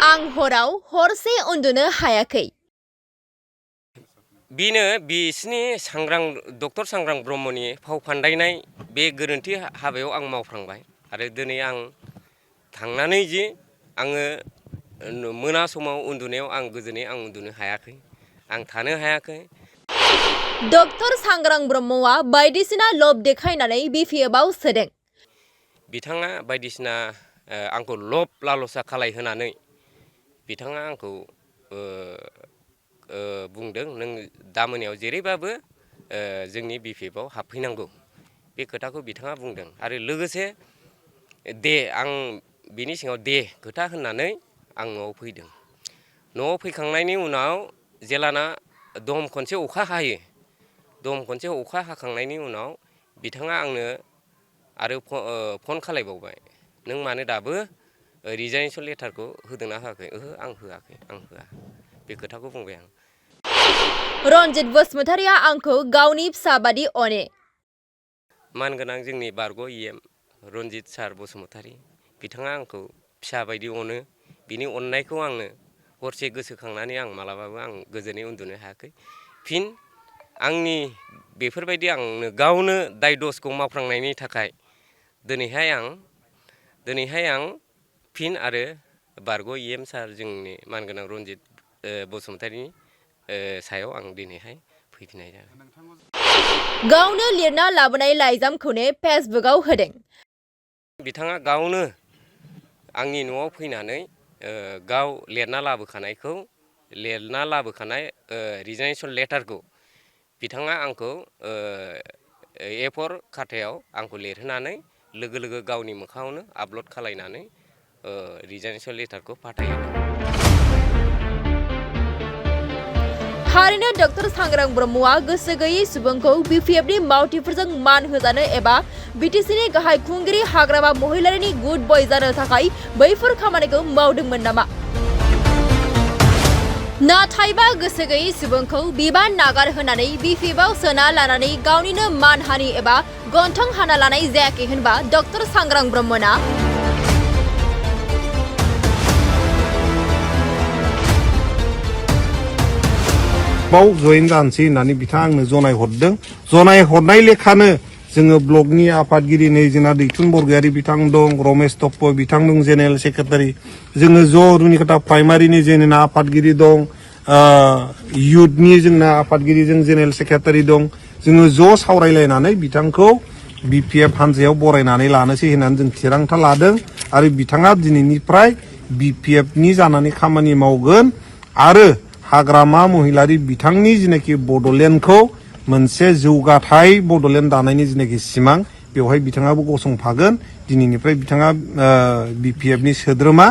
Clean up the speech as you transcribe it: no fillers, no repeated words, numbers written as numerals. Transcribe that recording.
आं हराव हरसे उन्दुनो हायाखै। बिनो बिसिनि डक्टर सांग्रां ब्रह्मनि फाव फान्दायनाय बे गोरोन्थि हाबायाव आं मावफ्रांबाय आरो दिनै आं थांनानै जि आङो मोना समाव उन्दुनायाव आं गोजोनै आं उन्दुनो हायाखै, आं थानो हायाखै। डक्टर सांग्रां ब्रह्मआ बायदिसिना लब देखायनानै बिपिएफआव सोदों। बिथाङा बायदिसिना आंखौ लब लालसा खालायहोनानै बिथाङा आंखौ बुंदों नों दा मोनायाव जेरैबाबो जोंनि बिपिएफआव हाबफैनांगौ बे खोथाखौ बिथाङा बुंदों आरो लोगोसे आं बिनि सिङाव खोथा होननानै आं न'आव फैदों। न'आव फैखांनायनि उनाव जेलाना दम खनसे अखा हायो, दम खनसे अखा हाखांनायनि उनाव बिथाङा आंनो आरो फन खालायबावबाय, नों मानो दाबो रिजाइनेसन लेटारखौ होदोंना होआखै? ओहो आं होआखै, आं होआ, बे खोथाखौ बुंबाय आं। रनजित बसुमतारिया आंखौ गावनि फिसा बादि अने। मानगोनां जोंनि बारग' इएम रनजित सार बसुमतारि बिथाङा आंखौ फिसा बायदि अनो। बिनि अननायखौ आङो हरसे गोसोखांनानै आं मालाबाबो आं गोजोनै उन्दुनो हायाखै। फिन आंनि बेफोरबायदि आंनो गावनो दाय दसखौ मावफ्रांनायनि थाखाय दिनैहाय आं फिन आरो बारग' इएम सार जोंनि मानगोनां रनजित बसुमतारिनि सायाव आं दिनैहाय फैफिननाय जादों। गावनो लिरना लाबोनाय लाइजामखौनो फेसबुकआव होदों। बिथाङा गावनो आंनि न'आव फैनानै गाव लिरना लाबोखानाय रिजाइनेसन लेटारखौ बिथाङा आंखौ A4 खाथायाव आंखौ लिरहोनानै लोगो लोगो गावनि मोखाङावनो आपल'ड खालायनानै रिजाइनेसन लेटारखौ फाथायहरदों। थारैनो डक्टर सांग्रां ब्रह्मआ गोसो गैयै सुबुंखौ बिपिएफनि मावथिफोरजों मान होजानो एबा बिटिसिनि गाहाय खुंगिरि हाग्रामा महिलारिनि गुड बय जानो थाखाय बैफोर खामानिखौ मावदोंमोन नामा? नाथायबा गोसो गैयै सुबुंखौ बिबान नागारहोनानै बिपिएफआव सोना लानानै गावनिनो मानहानि एबा गन्थं हाना लानाय जायाखै होनबा डक्टर सांग्रां ब्रह्मना? जयेन जानोसै होननानै बिथाङा आंनो जनाय हरदों। जनाय हरनाय लेखानो जोङो ब्लकनि आफादगिरि नै जोंना दैथुन बरगयारि बिथां दं, रमेश टप्प बिथां दं जेनेरेल सेक्रेटारि, जोङो रुनिकाटा प्राइमारिनि जोंना आफादगिरि दं, इयुथनि जोंना आफादगिरि जों जेनेरेल सेक्रेटारि दं। जोङो सावरायलायनानै बिथांखौ बिपिएफ हानजायाव बरायनानै लानोसै होननानै जों थिरांथा लादों आरो बिथाङा दिनैनिफ्राय बिपिएफनि जानानै खामानि मावगोन आरो हाग्रामा महिलारि बिथांनि जिनाखि बड'लेण्डखौ मोनसे जौगाथाय बड'लेण्ड दानायनि जिनाखि सिमां बेवहाय बिथाङाबो गसंफागोन। दिनैनिफ्राय बिथाङा बिपिएफनि सोद्रोमा।